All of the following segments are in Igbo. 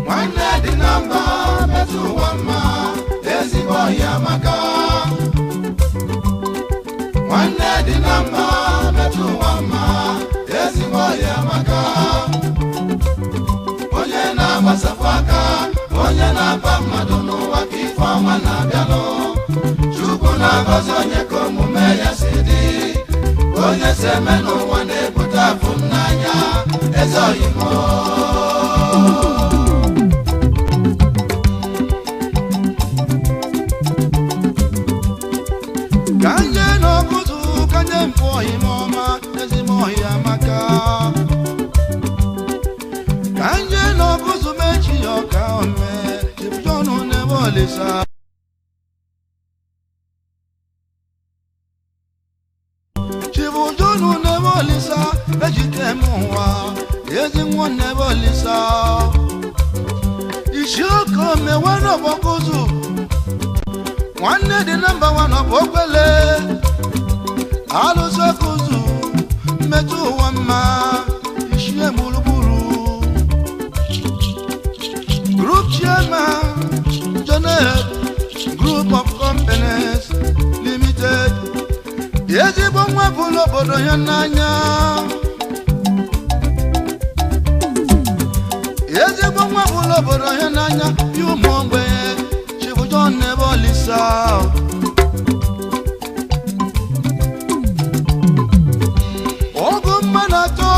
Nwanne dị na mba metụ ụwa mma, ezigbo ọhịa maka. Nwanne dị na mba metụ ụwa mma, ezigbo ọhịa maka. Onye na-agbasapụ aka, onye na-aba mmadụ n'ụwa ka ife ọma na-abịalụ. Chukwu na-agọzi onye ka omume ya si dị. Onye si eme n'ụwa na-ebute afụ m n'anya, eze oyimo. Ka nje n'ọkụzụ ka nje mpụ ọhịa ọma ezigbo ọhịa maka. Ka nje n'ọkụzụ mechi ya ọka ome chipụta n'ebe olisa. Chibujonu n'ebe olisa ejike m ụwa ezi nwa n'ebe olisa. Isi oke omewe n'ọgbọkụzụ nwanne dị na mba nwa nọbụ okwele alụsị ọkụzụ mmetụ ụwa mma ichie gburugburu group chairman Jonel Group of Companies Limited, ezigbo nwa bụrụ obodo ya n'anya, ezigbo nwa bụrụ obodo ya n'anya ya ụmụ ogbenye Chibujon n'ebe olisa. Ọgụ mmadụ atọ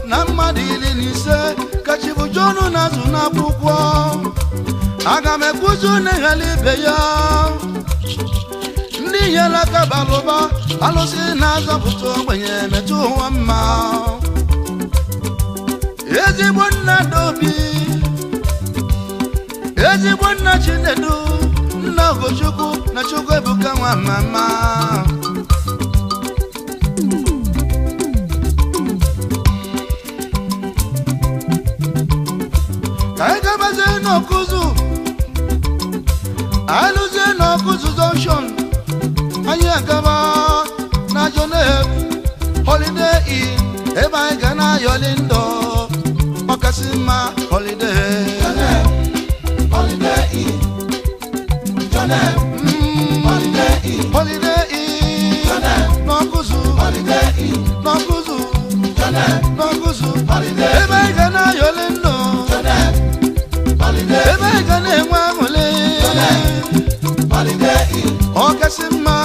na mmadụ 15 ka Chibujon na-azụ n'akwụkwọ. Aga m ekwuzi n'ịghara ibe ya ndị nyere aka balụba alụsị na-azọpụta ogbenye metụ ụwa mma. Ezigbo nna Dobi, ezigbo nna Chinedu, nna Ogochukwu na Chukwuebuka nwa mama. Ka anyị gabazie n'Ọkụzụ, alụzie n'Ọkụzụ junction, anyị agaba na Jonel Holiday Inn ebe anyị ga na-ayọli ndụ ọkasị mma holiday. Jonel Holiday Inn, Jonel Holiday Inn, Holiday Inn Jonel n'Ọkụzụ, Holiday Inn, n'Ọkụzụ, Jonel n'Ọkụzụ Holiday ebe anyị ga na-ayọli ndụ, Jonel Holiday ebe anyị ga na-enwe aṅụrị Holiday Inn, ọkasị mma.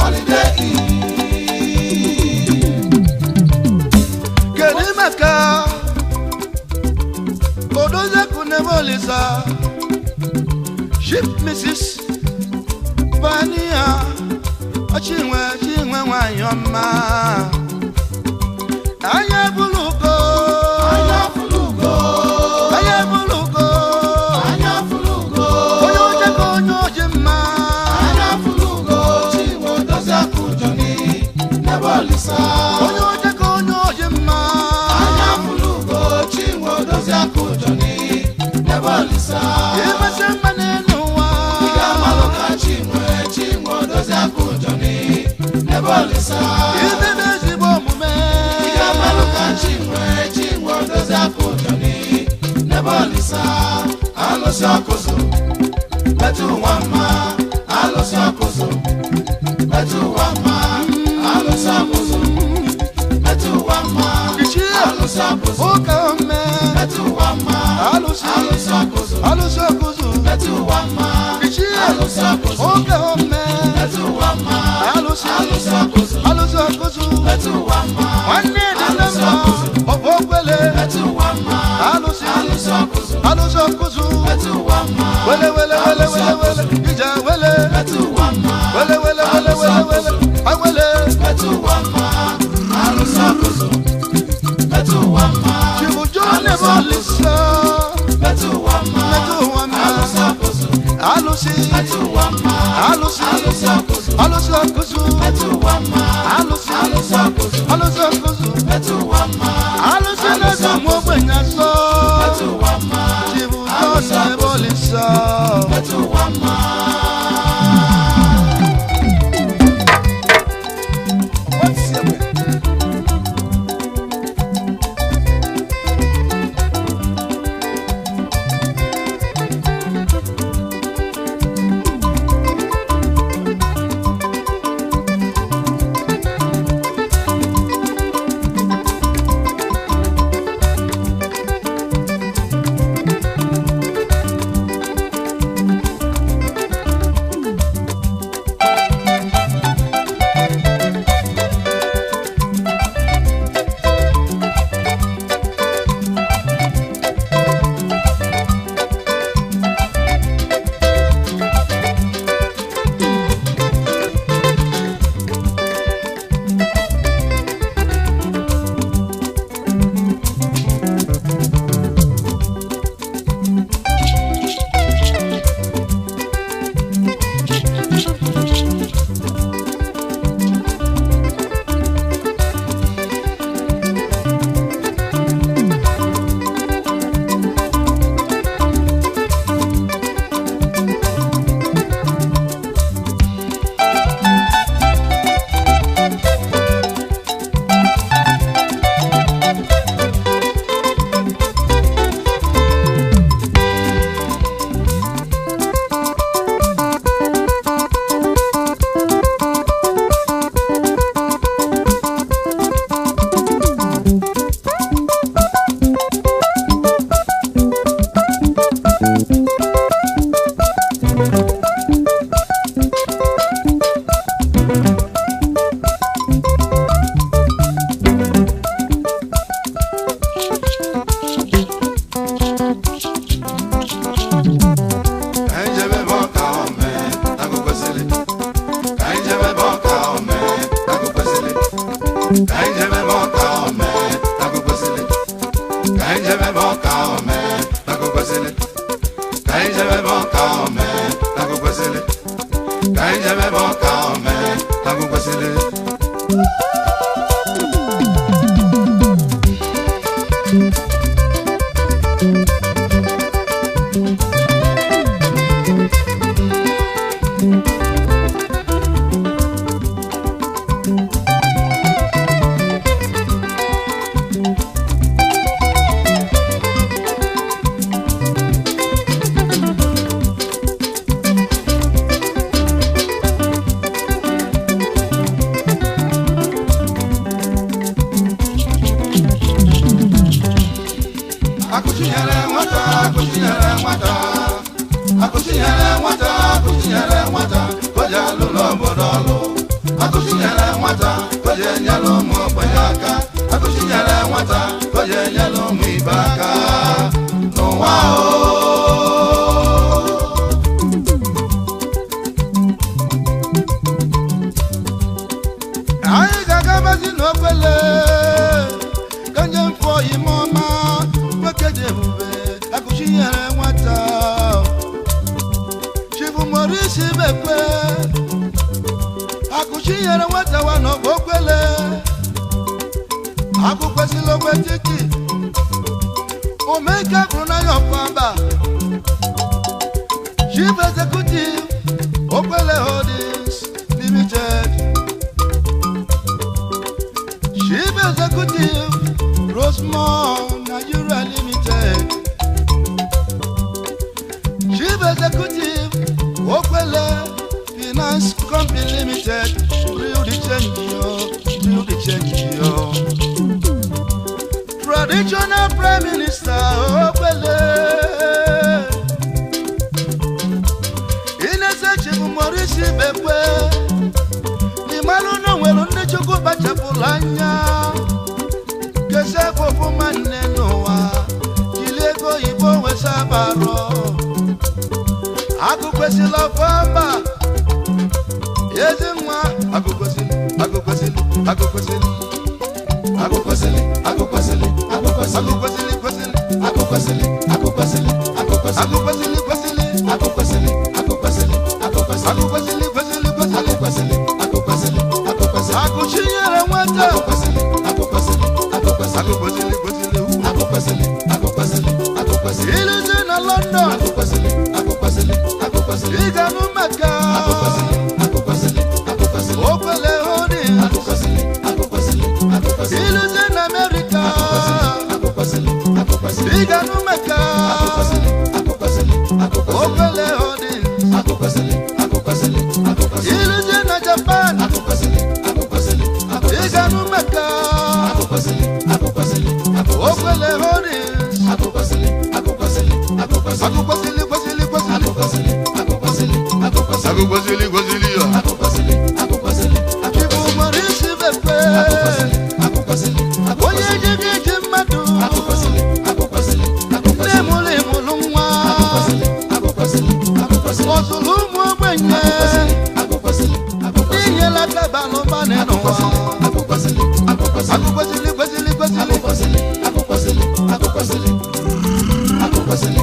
Holiday Inn. Kedu maka Odoziakụ n'ebe olisa Chief Mrs. Vania Chinwe, Chinwe nwanyị ọma, anya bụrụ ugo, Anya fụlụgo, anya bụrụ ugo, anya fụlụgo, onye oje ka onye oji mma, anya fụlụgo, Chinwe Odoziakụ Jọni n'ebe olisa. Onye oje ka onye oji mma, Anya fụlụgo, Chinwe Odoziakụ Jọni n'ebe olisa. Ịmasị mma n'elu ụwa, Ị ga-amalụ ka Chinwe, Chinwe Odoziakụ Jọni n'ebe olisa. Imebe ezigbo omume, Ị ga-amalụ ka Chinwe, Chinwe Odoziakụ Jọni n'ebe olisa. Alụsị ọkụzụ metụ ụwa mma, alụsị ọkụzụ metụ ụwa mma, alụsị ọkụzụ metụ ụwa mma, Ichie alụsị ọkụzụ ụka ome metụ ụwa mma, alụsị alụsị ọkụzụ alụsị ọkụzụ metụ ụwa mma, Ichie alụsị ọkụzụ ụka ome metụ ụwa mma, alụsị alụsị ọkụzụ alụsị ọkụzụ metụ ụwa mma, nwanne dị na mma ọ bụ okwele metụ ụwa mma, alụsị alụsị ọkụzụ alụsị. Alụsị ọkụzụ. Wele wele wele wele wele ije wele. Wele wele wele wele wele awele. Chibujo n'ebe Olisa. Metụ ụwa mma. Alụsị. Alụsị. Alụsị ọkụzụ. Alụsị. Alụsị ọkụzụ. Alụsị na-eze ụmụ ogbenye asọ. Chibujo n'ebe Olisa. Ka anyị jebe ebe ọka ome agụ kwesịrị. Ka anyị jebe ebe ọka ome agụ kwesịrị. Ka anyị jebe ebe ọka ome agụ kwesịrị. Ka anyị jebe ebe ọka ome agụ kwesịrị. Ka anyị jebe ebe ọka ome agụ kwesịrị. Ka anyị jebe ebe ọka ome agụ kwesịrị. Akụchinyere nwata, akụchinyere nwata, akụchinyere nwata, akụchinyere nwata, o ji alụlụ obodo ọlụ. Akụchinyere nwata, o ji enyere ụmụ ogbenye aka. Akụchinyere nwata, o ji enyere ụmụ ibe aka n'ụwa o. Anyị ga-agabazi n'okwele ka nje mfọ ime ọma nwoke dị ebube akụchinyere nwata. Chibu Morisi Bekwe akụchinyere nwata wa n'ọgba okwele akụkwesịla ogbe titi omeke bụrụ n'anya ọkpamba. Chief Executive Okwele Holdings Limited, Chief Executive Rosemont Nigeria Limited, Chief Executive Okwele Finance Company Limited. Build the change, yo, build the change, yo. Traditional Prime Minister Okwele Inese Chief Maurice Bekwe n'ịmalụ na o nwere ndị Chukwu kpachapụrụ anya kesefe ofụma nne n'ụwa jiri ego oyibo wesabarọ agụ kwesịrị ọfọmba ezi nwa agụ kwesịrị, agụ kwesịrị, agụ kwesịrị, Agụ kwesịrị, agụ kwesịrị, agụ kwesịrị, agụ kwesịrị kwesịrị, agụ kwesịrị, agụ kwesịrị, agụ kwesịrị, agụ kwesịrị kwesịrị, agụ kwesịrị, agụ kwesịrị, agụ kwesịrị, agụ kwesịrị kwesịrị kwesịrị, agụ kwesịrị, agụ kwesịrị, agụ kwesịrị, agụ chinyere nwata, agụ kwesịrị, agụ kwesịrị, agụ kwesịrị, agụ kwesịrị kwesịrị, agụ kwesịrị, agụ kwesịrị, agụ kwesịrị, iluzi na London, agụ kwesịrị, agụ kwesịrị, agụ kwesịrị, ịganụ maka agụ kwesịrị, agụ kwesịrị, agụ kwesịrị, okwele hodi, agụ kwesịrị, agụ kwesịrị, agụ kwesịrị, iluzi na Amerịka, agụ kwesịrị, agụ kwesịrị, ịganụ maka agụ kwesịrị, agụ kwesịrị, agụ kwesịrị, okwele hodi, agụ kwesịrị, agụ kwesịrị, agụ kwesịrị, iluzi na Japan, agụ kwesịrị, agụ kwesịrị, agụ kwesịrị, ịganụ maka agụ kwesịrị, agụ kwesịrị, agụ kwesịrị, okwele hodi, agụ kwesịrị, agụ kwesịrị, agụ kwesịrị, agụ kwesịrị kwesịrị kwesịrị, agụ kwesịrị, agụ kwesịrị, agụ kwesịrị, agụ kwesịrị kwesịrị ya. agụ kwesịrị, agụ kwesịrị, agụ Ibu kwesịrị, nwere isi bepe, agụ kwesịrị, agụ kwesịrị, agụ onye kwesịrị, ji gị ji mmadụ, agụ kwesịrị, agụ kwesịrị, agụ nne kwesịrị, mụrụ ịmụrụ nwa, agụ kwesịrị, agụ kwesịrị, agụ kwesịrị, ọzụlụ ụmụ ogbenye, agụ kwesịrị, agụ kwesịrị, inyela aka balụba n'ụwa. agụ kwesịrị, agụ kwesịrị, Agụ kwesịrị kwesịrị kwesịrị, agụ kwesịrị, agụ kwesịrị, agụ kwesịrị, agụ kwesịrị,